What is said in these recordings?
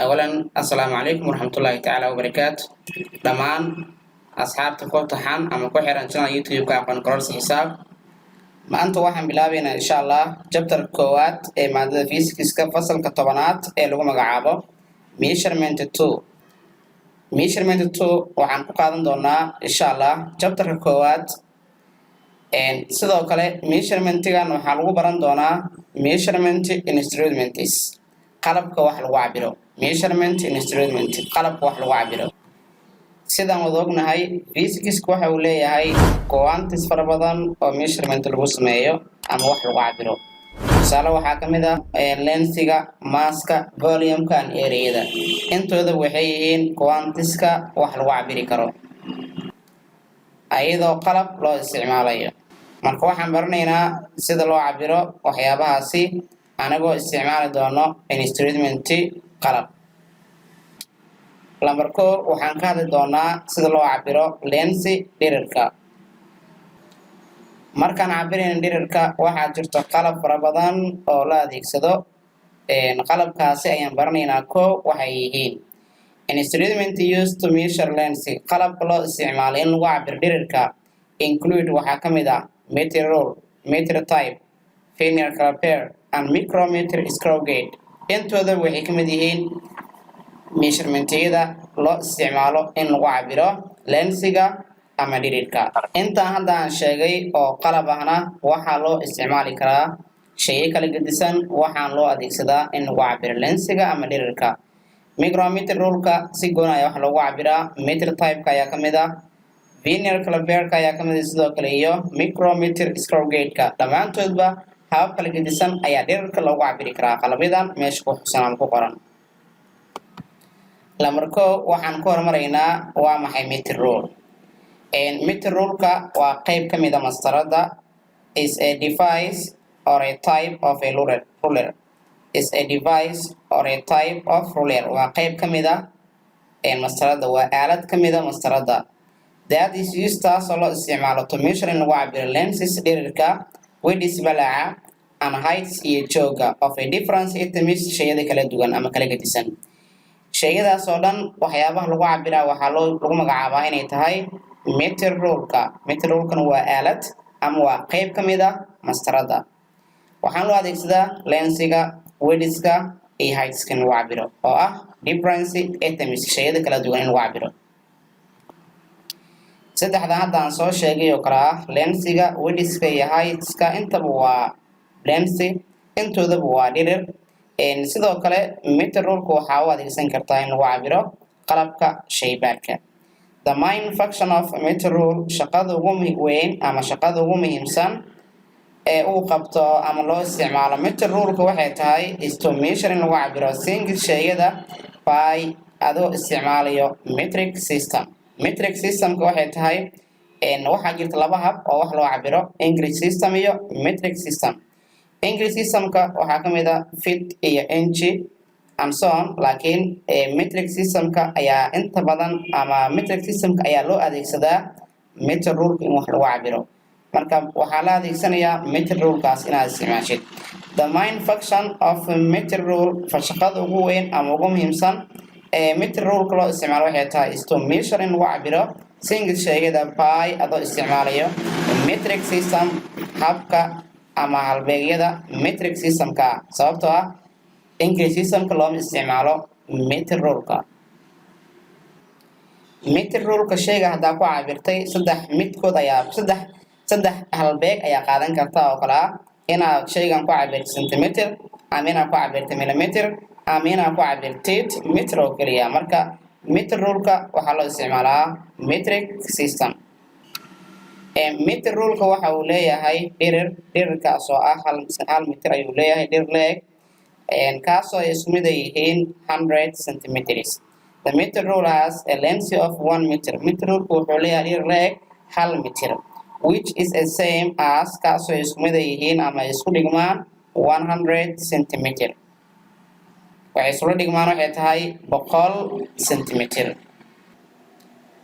Awalan, assalaamu calaykum waraxmatullaahi tacaala wabarakaatu. Dhammaan asxaabta ku taxan ama ku xiran channel YouTube-ka Aqoon Kororsi Xisaab, maanta waxaan bilaabaynaa, insha Allah, chapter koowaad ee maadada physicska, fasalka 10aad, ee lagu magacaabo Measurement two. Measurement two waxaan ku qaadan doonaa, insha Allah, chapterka koowaad. Sidoo kale measurementigan waxaa lagu baran doonaa measurement instruments, qalabka wax lagu cabiro. Measurement instrument, qalabka wax lagu cabiro. Sidaan wada ognahay, physicska waxa uu leeyahay quantities fara badan oo measurement lagu sameeyo ama wax lagu cabiro. Tusaale, waxaa ka mid ah lengthiga, masska, volumeka and areada. Intooda waxay yihiin quantitieska wax lagu cabiri karo ayadoo qalab loo isticmaalayo. Marka waxaan baranaynaa sida loo cabiro waxyaabahaasi anagoo isticmaali doono instrument, qalab. Lambar 1, waxaan ka hadli doonaa sida loo cabiro length, dhirirka. Markaan cabirayna dhirirka, waxaa jirto qalab fara badan oo la adeegsado. Qalabkaasi ayaan baranaynaa. Ko, waxay yihiin instrument used to measure length, qalabka loo isticmaalo in lagu cabiro dhirirka, include, waxaa ka mid ah meter rule, meter tape, vernier caliper and micrometer screw gauge. Intooda waxay ka mid yihiin measurementyada loo isticmaalo in lagu cabiro lengthiga ama dhirirka. Intaan hadda aan sheegay oo qalab ahna waxaa loo isticmaali karaa shayo kala gedisan. Waxaan loo adeegsadaa in lagu cabiro lengthiga ama dhirirka. Micrometer ruleka si gooni ayaa wax loogu cabiraa. Meter tapeka ayaa ka mid ah, vernier caliperka ayaa ka mid ah sidoo kale, iyo micrometer screw gauge-ka. Dhammaantoodba habab kala gedisan ayaa dhirirka loogu cabiri karaa qalabyadan meesha ku xusan ama ku qoran. Lambar 1, waxaan ku hormaraynaa waa maxay meter rule. Meter ruleka waa qeyb ka mid a mastarada. Is a device or a type of a ruler. Is a device or a type of ruler, waa qeyb ka mid a mastarada, waa aalad ka mid a mastarada, that is used, taasoo loo isticmaalo, to measure, in lagu cabiro, lengths, dhirirka, widths, balaca, and heights, iyo jooga, of a different items, shayada kala duwan ama kala gedisan. Shayadaas oo dhan waxyaabaha lagu cabiraa waxaa loo lagu magacaabaa inay tahay meter ruleka. Meter rulekana waa aalad ama waa qeyb ka mid ah mastarada. Waxaan loo adeegsadaa lengthiga, widthska iyo heightska in lagu cabiro, oo ah different items, shayada kala duwan in lagu cabiro. Saddexda hadda aan soo sheegay oo kale ah lengthiga, widthska iyo heightska, intaba waa length, intoodaba waa dhirir. Sidoo kale meter ruleka waxaa u adeegsan kartaa in lagu cabiro qalabka shaybaarka. The main function of meter rule, shaqada ugu weyn ama shaqada ugu muhiimsan ee uu qabto ama loo isticmaalo meter ruleka waxay tahay is to measure, in lagu cabiro, things, shayada, by, adoo isticmaalayo metric system. Metric systemka waxay tahay, waxaa jirta laba hab oo wax loo cabiro, English system iyo metric system. English systemka waxaa ka mid ah feet iyo inch and so on, laakiin metric systemka ayaa inta badan ama metric systemka ayaa loo adeegsadaa meter ruleka in wax lagu cabiro. Marka waxaa la adeegsanayaa meter rulekaas inaad isticmaashid. The main function of meter rule, shaqada ugu weyn ama ugu muhiimsan ee meter ruleka loo isticmaalo waxay tahay is to measure, in lagu cabiro, things, shayada, by, adoo isticmaalayo metric system, habka ama halbeegyada metric systemka, sababtoo ah English systemka looma isticmaalo meter ruleka. Meter ruleka shayga haddaa ku cabirtay, saddex midkood ayaa saddex halbeeg ayaa qaadan karta, oo kale ah inaad shaygan ku cabirtid centimeter, ama inaad ku cabirtid millimeter, ama inaad ku cabirtid meter oo keliya. Marka meter ruleka waxaa loo isticmaalaa metric system. Meter ruleka waxa uu leeyahay dhirir, dhirirkaas oo ah 1 mitir ayuu leeyahay, dhirir leeg kaasoo ay isku mid ay yihiin 100 centimeters. The meter rule has a length of 1 meter. Meter ruleka wuxuu leeyahay dhirir leeg 1 mitir, which is the same as, kaasoo ay isku mid ay yihiin ama ay isku dhigmaan 100 centimeter. Waxay isula dhigmaan waxay tahay 100 centimeter.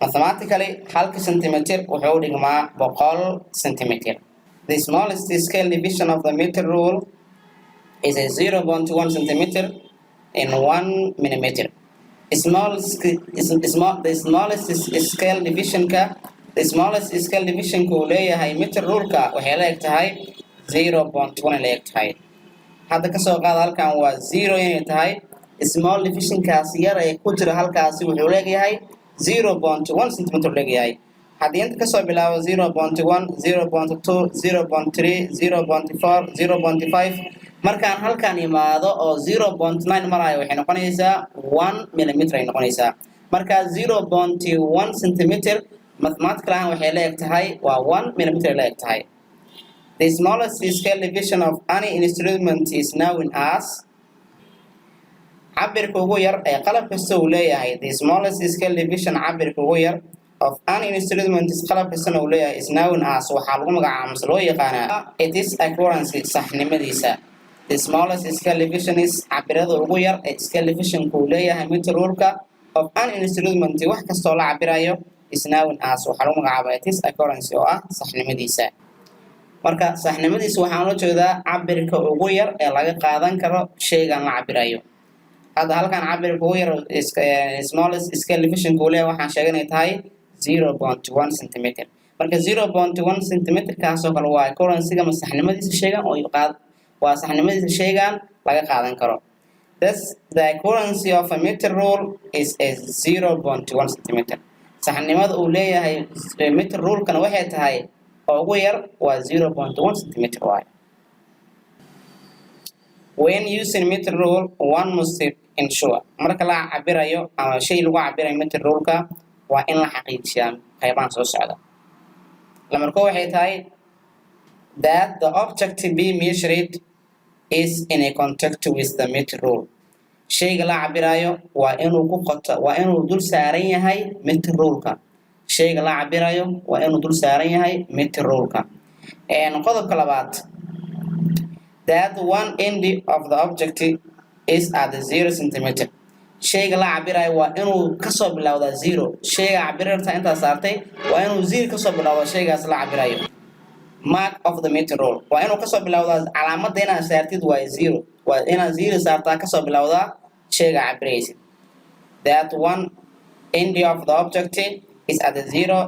Mathematically, halka centimeter wuxuu u dhigmaa 100 centimeter. The smallest scale division of the meter rule is a 0.1 centimeter. in 1 millimeter. Small, the smallest scale divisionka, the smallest scale divisionka uu leeyahay meter ruleka waxay la eg tahay 0.1 la eg tahay. Hadda kasoo qaada halkan waa zero inay tahay. Small divisionkaasi yar ee ku jira halkaasi wuxuu leeyahay 0.1 centimeter leeyahay. Haddii inta kasoo bilaabo 0.1, 0.2, 0.3, 0.4, 0.5, markaan halkan imaado oo 0.9 marayo, waxay noqonaysaa 1 millimeter ay noqonaysaa. Marka 0.1 centimeter mathematical ahaan waxay la eg tahay waa 1 millimeter ay la eg tahay. The smallest scale division of any instrument is known as, cabirka ugu yar ee qalab kasta uu leeyahay, the smallest scale division, cabirka ugu yar, of any instrument, qalab kastana uu leeyahay, is known as, waxaa lagu magacaaba mase loo yaqaanaa, its accuracy, saxnimadiisa. The smallest scale division is, cabirada ugu yar ee scale divisionka uu leeyahay meter ruleka, of any instrument, wax kastoo la cabirayo, is known as, waxaa lagu magacaabaa, its accuracy, oo ah saxnimadiisa. Marka saxnimadiisa waxaan ula jeedaa cabirka ugu yar ee laga qaadan karo shaygan la cabirayo. Hadda halkan cabirka ugu yar, smallest scale divisionka uu leeyahay, waxaan sheegay inay tahay 0.1 centimeter. Marka 0.1 centimeter kaasoo kale waa accuracy-ga ama saxnimadiisa shaygan oo qaad, waa saxnimadiisa shaygan laga qaadan karo. Thus, the accuracy of a meter rule is a 0.1 centimeter. Saxnimada uu leeyahay meter rule-kana waxay tahay oo ugu yar waa 0.1 centimeter waaye. When using meter rule, one must ensure, marka la cabirayo ama shay lagu cabirayo meter rule-ka, waa in la xaqiijiyaa qaybahan soo socda. Lambar kow waxay tahay that the object to be measured is in a contact with the meter rule. Shayga la cabirayo waa inuu ku qoto, waa inuu dul saaran yahay meter rule-ka. Shayga la cabirayo waa inuu dul saaran yahay meter rule-ka. Qodobka labaad, that one end of the object is at the 0 centimeter. Shayga la cabirayo waa inuu kasoo bilowdaa zero. Shayga cabirarta intaa saartay waa inuu zero kasoo bilowda shaygaas la cabirayo. Mark of the meter rule waa inuu kasoo bilowdaa calaamadda inaad saartid waa zero, waa inaad zero saartaa, kasoo bilowdaa shayga cabiraysid. That one end of the object is at the zero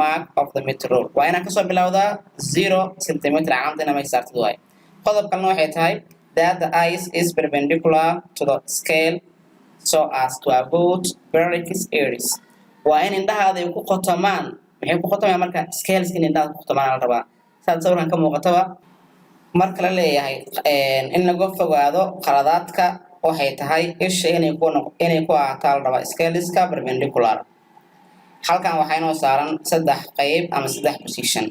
mark of the meter rule, waa inaad kasoo bilowdaa 0 centimeter, calaamadda inaad meesha saartid waaye. Qodob kalena waxay tahay that the eyes is perpendicular to the scale so as to avoid bearish errors. Waa in indhahaada ay ku qotomaan. Maxay ku qotomayaan marka? Scales in indhahaada ku qotomaan la rabaa, saad sawirkan ka muuqataba. Marka la leeyahay in laga fogaado khaladaadka, waxay tahay isha inay ku ahaataa la rabaa scaleska perpendicular. Halkan waxaa inoo saaran saddex qayb ama saddex position.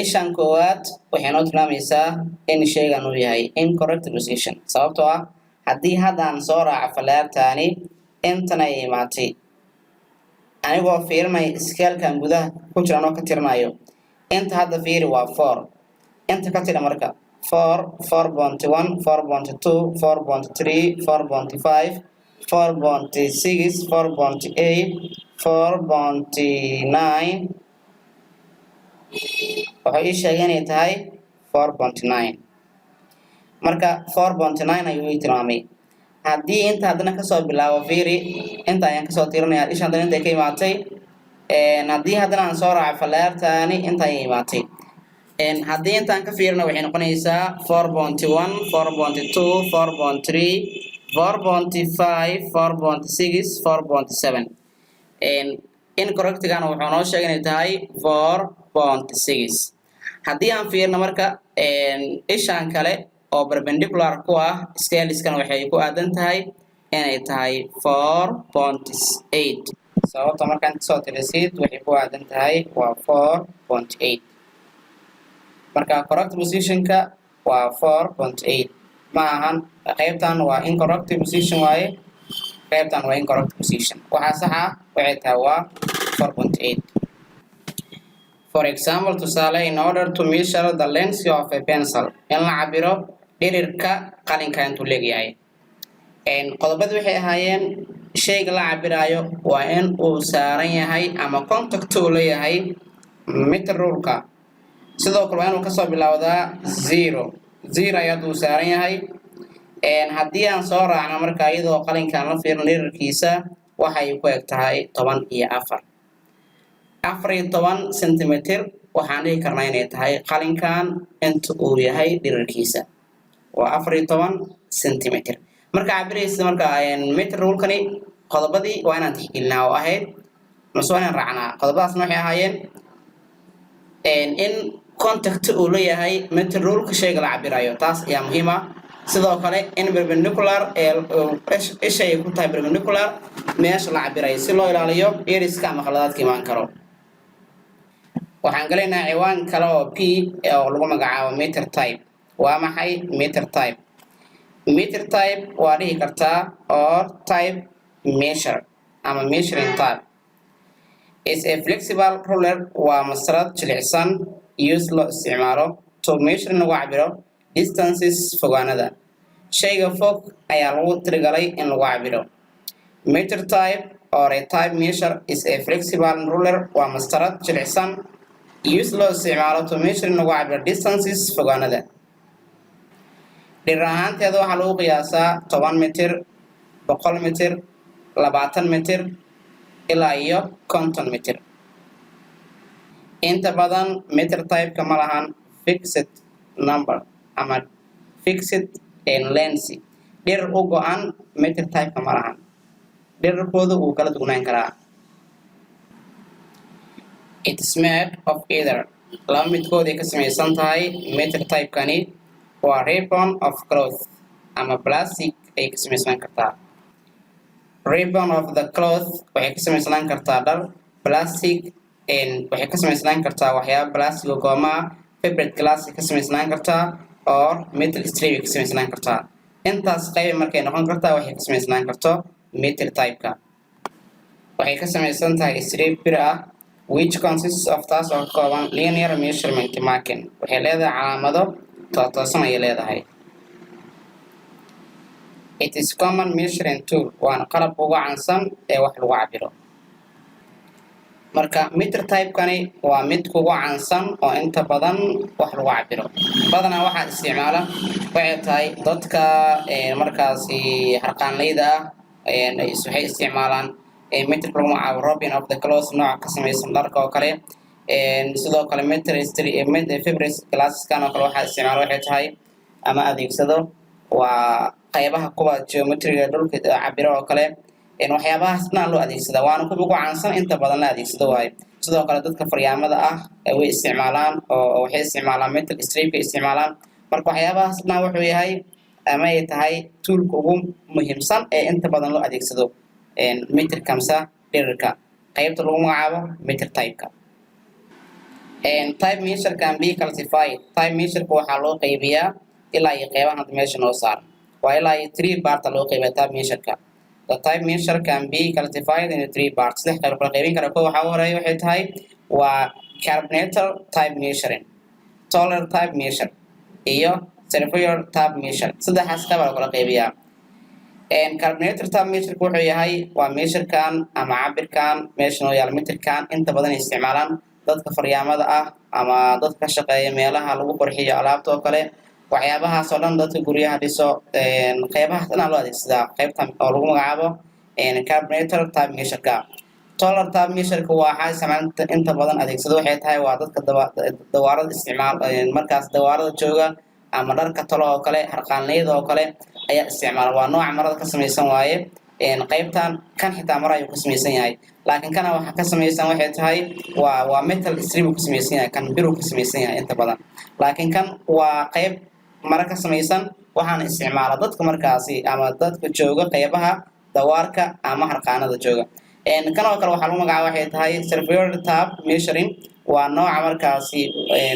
Ishan koowaad waxay noo tilmaamaysaa in shaygan uu yahay incorrect position, sababtoo ah haddii haddaan soo raaco falaartaani intan ay imaatay, anigoo fiirinaya scalekan gudaha ku jira anoo ka tirinayo inta, hadda fiiri, waa four. Inta ka tira marka: four, 4.1, 4.2, 4.3, 4.5, 4.6, 4.8, 4.9. Wuxuu ii sheegay inay tahay 4.9. Marka 4.9 ayuu ii tilmaamay. Haddii inta haddana kasoo bilaabo, fiiri, inta ayaan kasoo tirinaya, isha haddana intay ka imaatay. Haddii haddana aan soo raaco falaartaani, inta ayay imaatay. Haddii intaan ka fiirino, waxay noqonaysaa 4.1, 4.2, 4.3, 4.5, 4.6, 4.7. Incorrectigana wuxuu noo sheegay inay tahay 4.6. Haddii aan fiirno marka ishaan kale oo perpendicular ku ah scaleskan, waxay ku aadan tahay inay tahay 4.8, sababta markaan kasoo tirisid waxay ku aadan tahay waa 4.8. Marka correct positionka waa 4.8. Ma ahan, qaybtan waa incorrect position waaye, qaybtan waa incorrect position. Waxaa sax ah waxay tahay waa 4.8. For example, tusaale, in order to measure the length of a pencil, in la cabiro dhirirka qalinka intuu leegyahay. Qodobadii waxay ahaayeen shayga la cabirayo waa in uu saaran yahay ama contact uu leeyahay meter ruleka. Sidoo kale waa inuu kasoo bilowdaa zero, zero ayaad uu saaran yahay. Haddii aan soo raacno marka, iyadoo qalinkaan la fiirno dherarkiisa, waxay ku eg tahay 14, 14 centimeter. Waxaan dhihi karnaa inay tahay qalinkan inta uu yahay dherarkiisa waa 14 centimeter. Marka cabiraysa marka meter rulekani, qodobadii waa inaan tixgelinaa oo ahayd mase waa inaan raacnaa. Qodobadaasna waxay ahaayeen in contact uu leeyahay meter ruleka shayga la cabirayo, taas ayaa muhiim ah. Sidoo kale in perpendicular isha ay ku tahay perpendicular meesha la cabirayo, si loo ilaaliyo errorska ama khaladaadka imaan karo. Waxaan galaynaa ciwaan kale oo P oo lagu magacaabo meter tape. Waa maxay meter tape? Meter tape waa dhihi kartaa or tape measure ama measuring tape is a flexible ruler, waa masarad jilicsan, use loo isticmaalo to measure, in lagu cabiro, distances, fogaanada. Shayga fog ayaa lagu tirigalay in lagu cabiro. Meter tape or a tape measure is a flexible ruler, waa mastarad jilicsan, use loo isticmaalo to measure, in lagu cabiro, distances, fogaanada. Dherer ahaanteeda waxaa lagu qiyaasaa 10 mitir, 100 mitir, 20 mitir ilaa iyo 50 mitir. Inta badan meter tapeka ma lahan fixed number ama fixed length. Dherer u go-an meter tapeka ma lahan, dherarkooda wuu kala dugnaan karaa. It is made of either, laba midkood ay ka samaysan tahay meter tapekani, waa ribbon of cloth ama plastic ay ka samaysan kartaa. Ribbon of the cloth waxay ka samaysanaan kartaa dhar, plastic waxay ka samaysnaan kartaa waxyaaba plastic oo gooma ah, fiber glass ay ka samaysnaan kartaa, or metal strip ay ka samaysnaan kartaa. Intaas qayb markay noqon kartaa waxay ka samaysnaan karto meter tapeka. Waxay ka samaysan tahay strip bir ah, which consists of, taas oo ka kooban, linear measurement marking, waxay leedahay calaamado tootoosan ayay leedahay. It is common measuring tool, waana qalab ugu caansan ee wax lagu cabiro. Marka meter tapekani waa mid kugu caansan oo inta badan wax lagu cabiro. Badanaa waxaa isticmaala waxay tahay dadka markaasi harqaanleyda ah. Waxay isticmaalaan meterka lagu magacaabo ribbon of the cloth, nooca ka samaysan dharka oo kale. Sidoo kale meter fiber glasskan oo kale waxaa isticmaala waxay tahay ama adeegsado waa qaybaha kuwa geometriga dhulka cabiro oo kale. Waxyaabahaas dhan loo adeegsada, waana kuwa ugu caansan inta badan la adeegsado waaye. Sidoo kale dadka faryaamada ah way isticmaalaan oo waxay isticmaalaan metal stripka isticmaalaan. Marka waxyaabahaas dhan wuxuu yahay ama ay tahay toolka ugu muhiimsan ee inta badan loo adeegsado meterka mise dherarka, qaybta lagu magacaabo meter tapeka. Tape measure can be classified, tape measureka waxaa loo qaybiyaa ilaa iyo qeybahan hadda meesha noo saaran, waa ilaa iyo three part loo qaybiyaa tape measureka. The tape measure can be classified into three parts, saddex qayb kala qaybin kara. Kow waxaa u horeeya waxay tahay waa carpenter tape measuring, tailor tape measure iyo surveyor tape measure. Saddexaas qayb la kala qaybiyaa. Carpenter tape measureka wuxuu yahay waa measurekan ama cabirkan meesha noo yaala, meterkan inta badan ay isticmaalaan dadka faryaamada ah ama dadka ka shaqeeya meelaha lagu qurxiyo alaabta oo kale, waxyaabahaas oo dhan, dadka guryaha dhiso, qeybahaas dhan loo adeegsadaa qaybtan oo lagu magacaabo carpenter tape measureka. Tailor tape measureka waxaa isticmaal inta badan adeegsado waxay tahay waa dadka dawaarada isticmaal, markaas dawaarada jooga ama dharka tolo oo kale, harqaanleyda oo kale ayaa isticmaala. Waa nooca marada ka samaysan waaye qaybtan. Kan xitaa mara ayuu ka samaysan yahay, laakiin kana waxa ka samaysan waxay tahay waa metal strip uu ka samaysan yahay, kan bir uu ka samaysan yahay inta badan, laakiin kan waa qayb mara ka samaysan. Waxaana isticmaala dadka markaasi ama dadka jooga qaybaha dawaarka ama harqaanada jooga. Kan oo kale waxaa lagu magacaaba waxay tahay surveyor tape measuring, waa nooca markaasi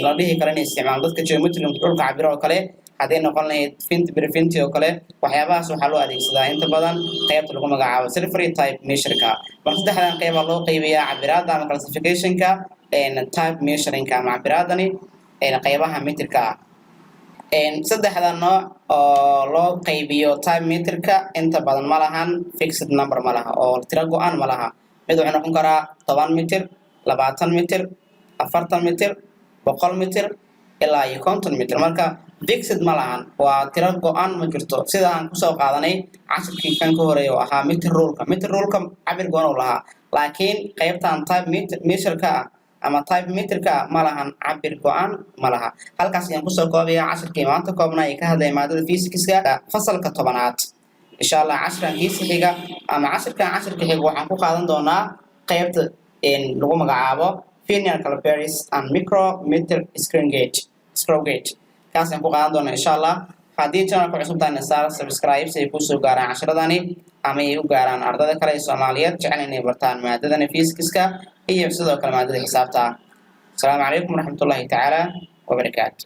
la dhihi karo inay isticmaalaan dadka geometry dhulka cabiro oo kale, hadday noqon lahayd finti brifinti oo kale. Waxyaabahaas waxaa loo adeegsadaa inta badan qaybta lagu magacaabo surveyor tape measureka. Marka saddexdan qeybaa loo qaybiyaa cabiraadda ama classificationka tape measuringka ama cabiraadani qaybaha meterka ah. Saddexda nooc oo loo qaybiyo tape meterka inta badan ma lahan fixed number, ma laha oo tiro go-an ma laha. Mid wuxuu noqon karaa 10 mitir, 20 mitir, 40 mitir, 100 mitir ilaa iyo 50 mitir. Marka Fixed ma lahan, waa tiro go-an ma jirto, sida aan kusoo qaadanay cashirkii kan ka horeeya oo ahaa meter ruleka. Meter ruleka cabir go-an uu lahaa, laakiin qaybtan tape measureka ah ama tape meterka ah ma lahan cabir go-an ma laha. Halkaas ayaan kusoo koobaya cashirkii maanta koobnaa ee ka hadlaya maadada physicska, fasalka 10aad. Insha Allah, cashirkan kiisa xiga ama cashirkan cashirka xiga waxaan ku qaadan doonaa qaybta lagu magacaabo vernier calipers and micrometer screen gauge, screw gauge. Kaas ayaan ku qaadan doonaa, insha Allah. Haddii channelka cusub tahayna, saar subscribe si ay kusoo gaaraan cashiradani ama ay u gaaraan ardada kale ee Soomaaliyeed jecel inay bartaan maadadani physicska iyo sidoo kale maadada xisaabta. Asalaamu calaykum waraxmatullaahi tacaala wabarakaatu.